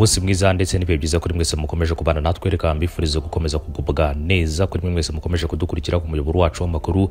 Umunsi mwiza ndetse n'ibihe byiza kuri mwese mukomeje kubana natwe. Reka mbifurize gukomeza kugubwa neza kuri mwe mwese mukomeje kudukurikira ku muyoboro wacu w'amakuru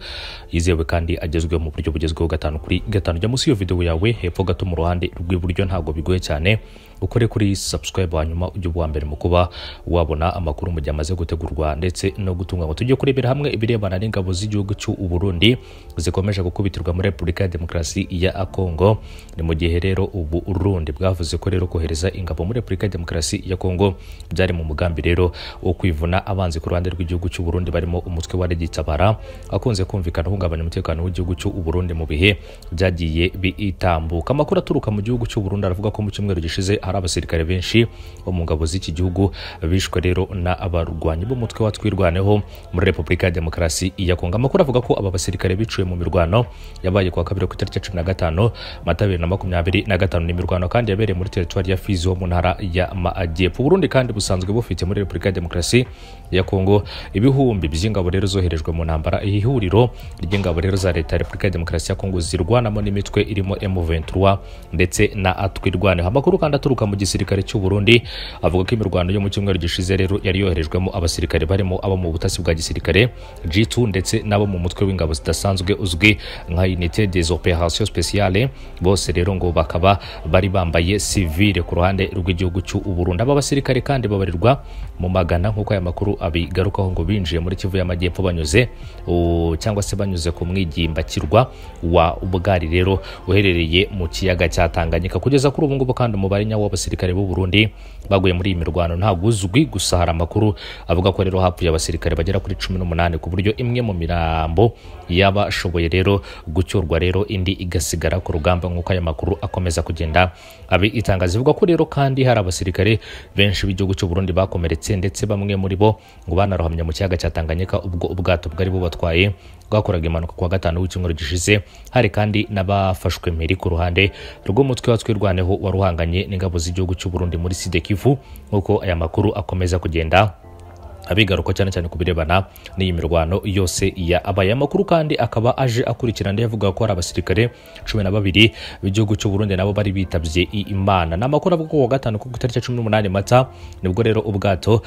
yizewe kandi agezweho mu buryo bugezweho 5 kuri 5. Jya munsi y'iyo video yawe hepfo gato mu ruhande rw'iburyo, ntabwo bigoye cyane, ukore kuri subscribe, hanyuma ujye uba uwa mbere mu kuba wabona amakuru mu gihe amaze gutegurwa ndetse no gutunganywa. Tujye kurebera hamwe ibirebana n'ingabo z'igihugu cy'u Burundi zikomeje gukubitirwa muri Repubulika ya Demokarasi ya Kongo. Ni mu gihe rero ubu Burundi bwavuze ko rero kohereza ingabo muri Repubulika ya Demokarasi ya Kongo byari mu mugambi rero wo kwivuna abanzi ku ruhande rw'igihugu cy'u Burundi, barimo umutwe wa Tabara akunze kumvikana uhungabanya umutekano w'igihugu cy'u Burundi mu bihe byagiye bitambuka. Amakuru aturuka mu gihugu cy'u Burundi aravuga ko mu cyumweru gishize hari abasirikare benshi bo mu ngabo z'iki gihugu bishwe rero na abarwanyi b'umutwe wa Twirwaneho muri Repubulika ya Demokarasi ya Kongo. Amakuru avuga ko aba basirikare biciwe mu mirwano yabaye kuwa kabiri ku itariki ya 15 Mata 2025. Ni imirwano kandi yabereye muri teritwari ya Fizi ho mu ntara ya Majyepfo. Burundi kandi busanzwe bufite muri Repubulika ya Demokarasi ya Kongo ibihumbi by'ingabo rero zoherejwe mu ntambara. Ihuriro ry'ingabo rero za leta ya Repubulika ya Demokarasi ya Kongo zirwanamo n'imitwe irimo M23 ndetse na Twirwaneho. Amakuru kandi aturuka mu gisirikare cy'u Burundi avuga ko imirwano yo mu cyumweru gishize rero yari yoherejwemo abasirikare barimo abo mu butasi bwa gisirikare G2 ndetse n'abo mu mutwe w'ingabo zidasanzwe uzwi nka Unité des Opérations Spéciales, bose rero ngo bakaba bari bambaye civile ku ruhande rw'igihugu cy'u Burundi. Aba basirikare kandi babarirwa mu magana, nk'uko aya makuru abigarukaho, ngo binjiye muri Kivu y'Amajyepfo banyuze cyangwa se banyuze ku mwigimbakirwa wa Ubwari rero uherereye mu kiyaga cya Tanganyika. Kugeza kuri ubu ngubu kandi umubare nyawo w'abasirikare b'u Burundi baguye muri iyi mirwano ntabwo uzwi, gusa hari amakuru avuga ko rero hapfuye abasirikare bagera kuri 18, ku buryo imwe mu mirambo yabashoboye rero gucyorwa rero indi igasigara ku rugamba, nk'uko aya makuru akomeza kugenda abi itangaza. Ivuga ko rero kandi hari abasirikare benshi b'igihugu cy'u Burundi bakomeretse, ndetse bamwe muri bo ngo banarohamye mu kiyaga cya Tanganyika ubwo ubwato bwari bubatwaye bwakoraga impanuka kuwa gatanu w'icyumweru gishize. Hari kandi n'abafashwe mpiri ku ruhande rw'umutwe wa Twirwaneho waruhanganye n'ingabo z'igihugu cy'u Burundi muri Sud Kivu, nk'uko aya makuru akomeza kugenda abigaruka cyane cyane ku birebana n'iyi mirwano yose ya abaye. Amakuru kandi akaba aje akurikirana andi avuga ko hari abasirikare 12 b'igihugu cy'u Burundi nabo bari bitabye Imana. Ni amakuru avuga ko kuwa gatanu ku itariki ya 18 Mata nibwo rero ubwato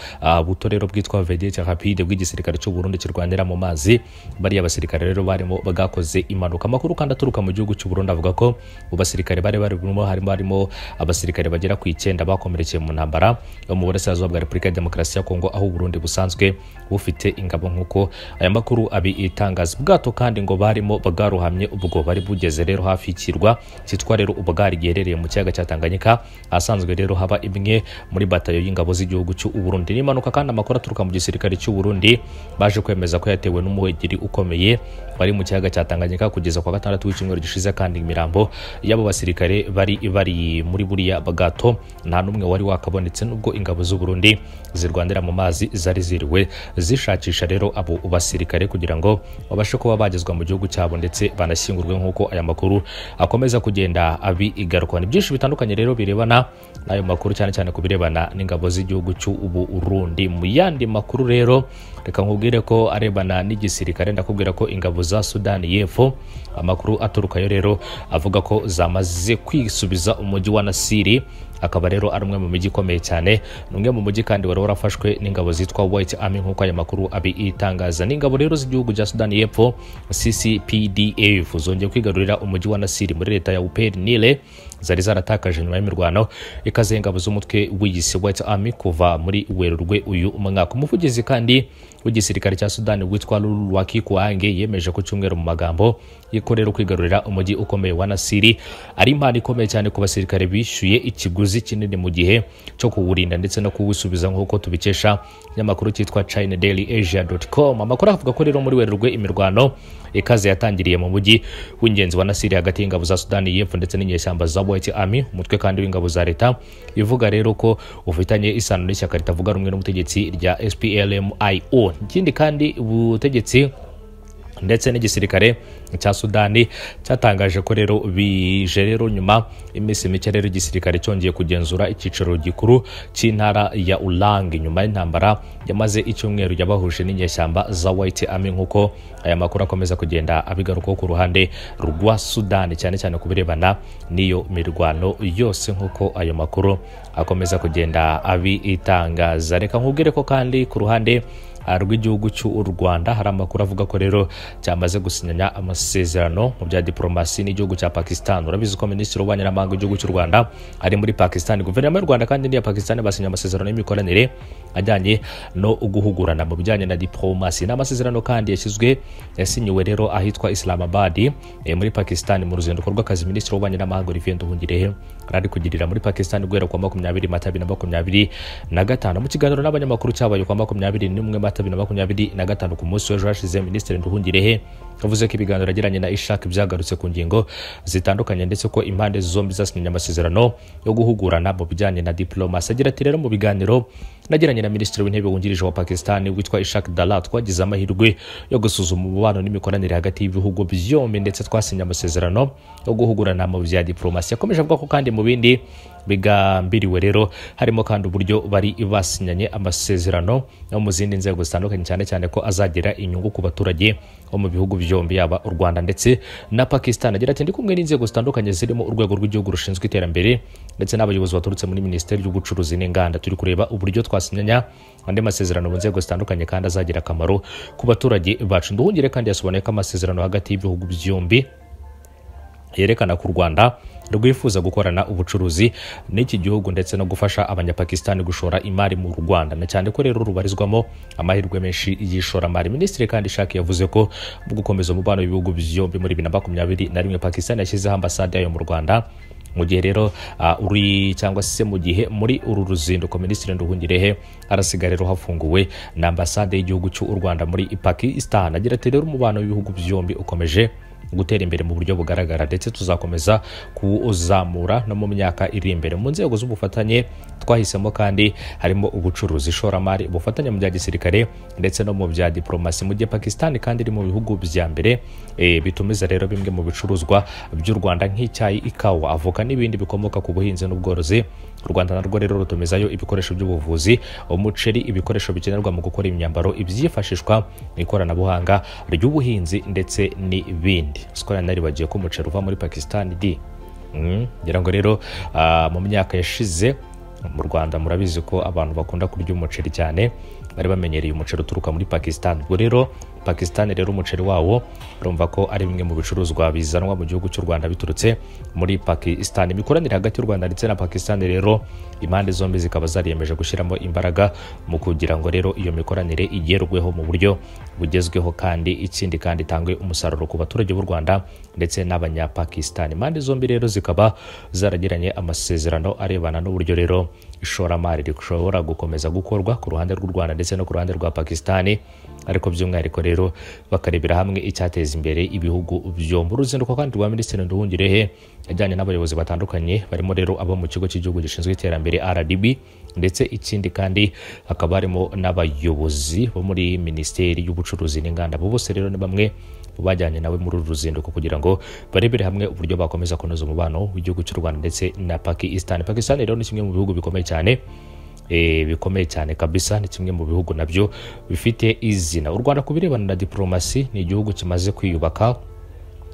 buto rero bwitwa Vedette Rapide bw'igisirikare cy'u Burundi kirwanira mu mazi, bariya basirikare rero barimo, bwakoze impanuka. Amakuru kandi aturuka mu gihugu cy'u Burundi avuga ko mu basirikare bari barimo harimo abasirikare bagera ku 9 bakomerekeye mu ntambara yo mu burasirazuba bwa Repubulika ya Demokarasi ya Kongo, aho Burundi busanzwe bufite ingabo, nk'uko aya makuru abitangaza. Ubwato kandi ngo barimo bwarohamye ubwo bari bugeze rero hafi y'ikirwa cyitwa rero Ubwari giherereye mu kiyaga cya Tanganyika, ahasanzwe rero haba imwe muri batayo y'ingabo z'igihugu cy'u Burundi. N'impanuka kandi amakuru aturuka mu gisirikare cy'u Burundi baje kwemeza ko yatewe n'umuhengeri ukomeye wari mu kiyaga cya Tanganyika kugeza kwa gatandatu w'icyumweru gishize. Kandi imirambo y'abo basirikare bari bari muri buriya bwato nta n'umwe wari wakabonetse, nubwo ingabo z'u Burundi zirwanira mu mazi zari ziriwe zishakisha rero abo basirikare kugira ngo babashe kuba bagezwa mu gihugu cyabo ndetse banashyingurwe, nk'uko aya makuru akomeza kugenda abigaruka. Ni byinshi bitandukanye rero birebana n'ayo makuru, cyane cyane ku birebana n'ingabo z'igihugu cy'u Burundi. Mu yandi makuru rero reka nkubwire ko arebana n'igisirikare, ndakubwira ko ingabo za Sudani y'Epfo, amakuru aturukayo rero avuga ko zamaze kwisubiza umujyi wa Nasiri, akaba rero ari umwe mu mijyi ikomeye cyane. Ni umwe mu mujyi kandi wari warafashwe n'ingabo zitwa White Army, nk'uko aya makuru abitangaza. N'ingabo rero z'igihugu cya Sudani y'Epfo CCPDF zongeye kwigarurira umujyi wa Nasiri muri leta ya Upper Nile zari zaratakaje nyuma y'imirwano ikaze ingabo z'umutwe wiyise White Army kuva muri Werurwe uyu mwaka. Umuvugizi kandi w'igisirikare cya Sudani witwa Lulwaki Kuange yemeje ku cyumweru mu magambo yuko rero kwigarurira umujyi ukomeye wa Nasiri ari impano ikomeye cyane ku basirikare bishyuye ikiguzi kinini mu gihe cyo kuwurinda ndetse no kuwusubiza, nk'uko tubikesha ikinyamakuru cyitwa ChinaDailyAsia.com. Amakuru avuga ko rero muri Werurwe imirwano ikaze yatangiriye mu mujyi w'ingenzi wa Nasiri hagati y'ingabo za Sudani y'Epfo ndetse n'inyeshyamba za White Army, umutwe kandi w'ingabo za leta ivuga rero ko ufitanye isano n'ishyaka ritavuga rumwe n'ubutegetsi rya SPLM-IO. Ikindi kandi ubutegetsi Ndetse n'igisirikare cya Sudani cyatangaje ko rero bije rero nyuma iminsi mike rero igisirikare cyongeye kugenzura icyicaro gikuru cy'intara ya Ulang nyuma y'intambara yamaze icyumweru yabahuje n'inyeshyamba za White Army, nk'uko aya makuru akomeza kugenda abigarukaho ku ruhande rwa Sudani, cyane cyane ku birebana n'iyo mirwano yose, nk'uko ayo makuru akomeza kugenda abitangaza. Reka nkubwire ko kandi ku ruhande rw'igihugu cy'u Rwanda hari amakuru avuga ko rero cyamaze gusinyanya amasezerano mu bya diplomasi n'igihugu cya Pakistan. Urabizi ko Minisitiri w'Ububanyi n'Amahanga w'igihugu cy'u Rwanda ari muri Pakistan. Guverinoma y'u Rwanda kandi n'iya Pakistan basinye amasezerano y'imikoranire ajyanye no guhugurana mu bijyanye na diplomasi. N'amasezerano kandi yasinyiwe rero ahitwa Islamabad muri Pakistan mu ruzinduko rw'akazi Minisitiri w'Ububanyi n'Amahanga Olivier Nduhungirehe ari kugirira muri Pakistan guhera ku 20 Mata 2025. Mu kiganiro n'abanyamakuru cyabaye ku 21 Mata 2025 ku munsi w'ejo hashize, Minisitiri Nduhungirehe yavuze ko ibiganiro yagiranye na Ishaq byagarutse ku ngingo zitandukanye, ndetse ko impande zombi zasinye amasezerano yo guhugurana mu bijyanye na diplomasi. Agira ati rero mu biganiro nagiranye na Minisitiri w'Intebe wungirije wa Pakistan witwa Ishaq Dala, twagize amahirwe yo gusuzuma umubano n'imikoranire hagati y'ibihugu byombi, ndetse twasinye amasezerano yo guhugurana mu bya diplomasi. Yakomeje avuga ko kandi mu bindi bigambiriwe rero harimo kandi uburyo bari basinyanye amasezerano no mu zindi nzego zitandukanye, cyane cyane ko azagira inyungu ku baturage bo mu bihugu byombi, yaba u Rwanda ndetse na Pakistan. Agira ati ndi kumwe n'inzego zitandukanye zirimo urwego rw'igihugu rushinzwe iterambere ndetse n'abayobozi baturutse muri Minisiteri y'Ubucuruzi n'Inganda, turi kureba uburyo twasinyanya andi masezerano mu nzego zitandukanye kandi azagira akamaro ku baturage bacu. Nduhungire kandi yasobanuye ko amasezerano hagati y'ibihugu byombi yerekana ku Rwanda rwifuza gukorana ubucuruzi n'iki gihugu ndetse no gufasha abanyapakistani gushora imari mu Rwanda, na cyane ko rero rubarizwamo amahirwe menshi y'ishoramari. Minisitiri kandi Ishaq yavuze ko mu gukomeza umubano w'ibihugu byombi muri 2021 Pakistan yashyizeho ambasade yayo mu Rwanda. Mu gihe rero uri cyangwa se mu gihe muri uru ruzinduko Minisitiri Nduhungirehe arasigara rero hafunguwe na ambasade y'igihugu cy'u Rwanda muri Pakistan. Agira ati rero umubano w'ibihugu byombi ukomeje gutera imbere mu buryo bugaragara, ndetse tuzakomeza kuwuzamura no mu myaka iri imbere. Mu nzego z'ubufatanye twahisemo kandi harimo ubucuruzi, ishoramari, ubufatanye mu bya gisirikare ndetse no mu bya diplomasi. Mu gihe Pakistan kandi iri mu bihugu bya mbere bitumiza rero bimwe mu bicuruzwa by'u Rwanda nk'icyayi, ikawa, avoka n'ibindi bikomoka ku buhinzi n'ubworozi. U Rwanda narwo rero rutumizayo ibikoresho by'ubuvuzi, umuceri, ibikoresho bikenerwa mu gukora imyambaro, ibyifashishwa mu ikoranabuhanga ry'ubuhinzi ndetse n'ibindi. Sikora nari bagiye ko umuceri uva muri Pakistan di. Ngira ngo rero mu myaka yashize mu Rwanda murabizi ko abantu bakunda kurya umuceri cyane, bari bamenyereye umuceri uturuka muri Pakistan. Ubwo rero Pakistan rero umuceri wawo urumva ko ari bimwe mu bicuruzwa bizanwa mu gihugu cy'u Rwanda biturutse muri Pakistan. Imikoranire hagati y'u Rwanda ndetse na Pakistan rero impande zombi zikaba zariyemeje gushyiramo imbaraga mu kugira ngo rero iyo mikoranire igerweho mu buryo bugezweho, kandi ikindi kandi itangwe umusaruro ku baturage b'u Rwanda ndetse n'abanyapakistan. Impande zombi rero zikaba zaragiranye amasezerano arebana n'uburyo rero ishoramari rishobora gukomeza gukorwa ku ruhande rw'u Rwanda ndetse no ku ruhande rwa Pakistan, ariko by'umwihariko rero bakarebera hamwe icyateza imbere ibihugu byombi. Uruzinduko kandi rwa Minisitiri Nduhungirehe yajyanye n'abayobozi batandukanye barimo rero abo mu kigo cy'igihugu gishinzwe iterambere RDB, ndetse ikindi kandi hakaba harimo n'abayobozi bo muri Minisiteri y'Ubucuruzi n'Inganda. Bo bose rero ni bamwe bajyanye nawe muri uru ruzinduko kugira ngo barebere hamwe uburyo bakomeza kunoza umubano w'igihugu cy'u Rwanda ndetse na Pakistan. Pakistan rero ni kimwe mu bihugu bikomeye cyane, bikomeye cyane kabisa, ni kimwe mu bihugu nabyo bifite izina. U Rwanda ku birebana na diplomasi ni igihugu kimaze kwiyubaka,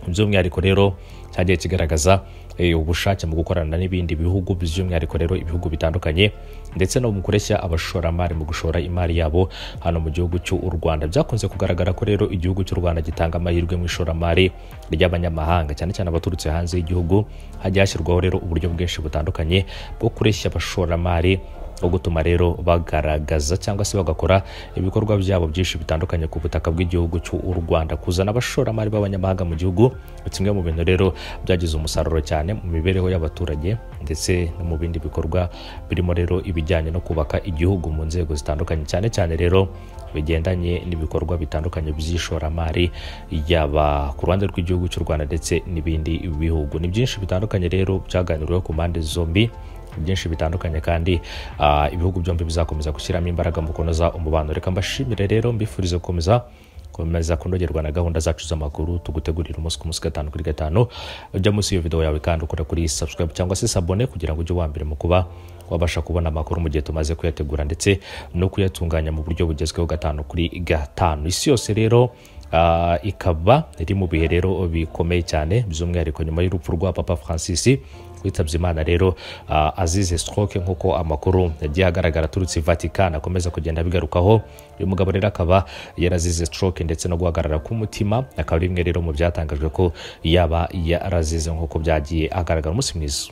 by'umwihariko rero cyagiye kigaragaza ubushake mu gukorana n'ibindi bihugu, by'umwihariko rero ibihugu bitandukanye, ndetse no mu kureshya abashoramari mu gushora imari yabo hano mu gihugu cy'u Rwanda. Byakunze kugaragara ko rero igihugu cy'u Rwanda gitanga amahirwe mu ishoramari ry'abanyamahanga, cyane cyane abaturutse hanze y'igihugu. Hajya hashyirwaho rero uburyo bwinshi butandukanye bwo kureshya abashoramari, bwo gutuma rero bagaragaza cyangwa se bagakora ibikorwa byabo byinshi bitandukanye ku butaka bw'igihugu cy'u Rwanda. Kuzana abashoramari b'abanyamahanga mu gihugu kimwe mu bintu rero byagize umusaruro cyane mu mibereho y'abaturage ndetse no mu bindi bikorwa birimo rero ibijyanye no kubaka igihugu mu nzego zitandukanye, cyane cyane rero bigendanye n'ibikorwa bitandukanye by'ishoramari yaba ku ruhande rw'igihugu cy'u Rwanda ndetse n'ibindi bihugu. Ni byinshi bitandukanye rero byaganiriweho ku mpande zombi, byinshi bitandukanye kandi ibihugu byombi bizakomeza gushyiramo imbaraga mu kunoza umubano. Reka mbashimire rero, mbifurize gukomeza Komeza kunogerwa na gahunda zacu z'amakuru tugutegurira umunsi ku munsi, 5 kuri 5. Ujya munsi y'iyo video yawe kandi ukora kuri subscribe cyangwa se s'abonner kugira ngo ujye uwa mbere mu kuba wabasha kubona amakuru mu gihe tumaze kuyategura ndetse no kuyatunganya mu buryo bugezweho, 5 kuri 5. Isi yose rero ikaba iri mu bihe rero bikomeye cyane, by'umwihariko nyuma y'urupfu rwa Papa Francis witabye Imana rero azize stroke, nk'uko amakuru yagiye agaragara aturutse i Vatican akomeza kugenda abigarukaho. Uyu mugabo rero akaba yarazize stroke ndetse no guhagarara k'umutima, akaba ari bimwe rero mu byatangajwe ko yaba yarazize nk'uko byagiye agaragara. Umunsi mwiza.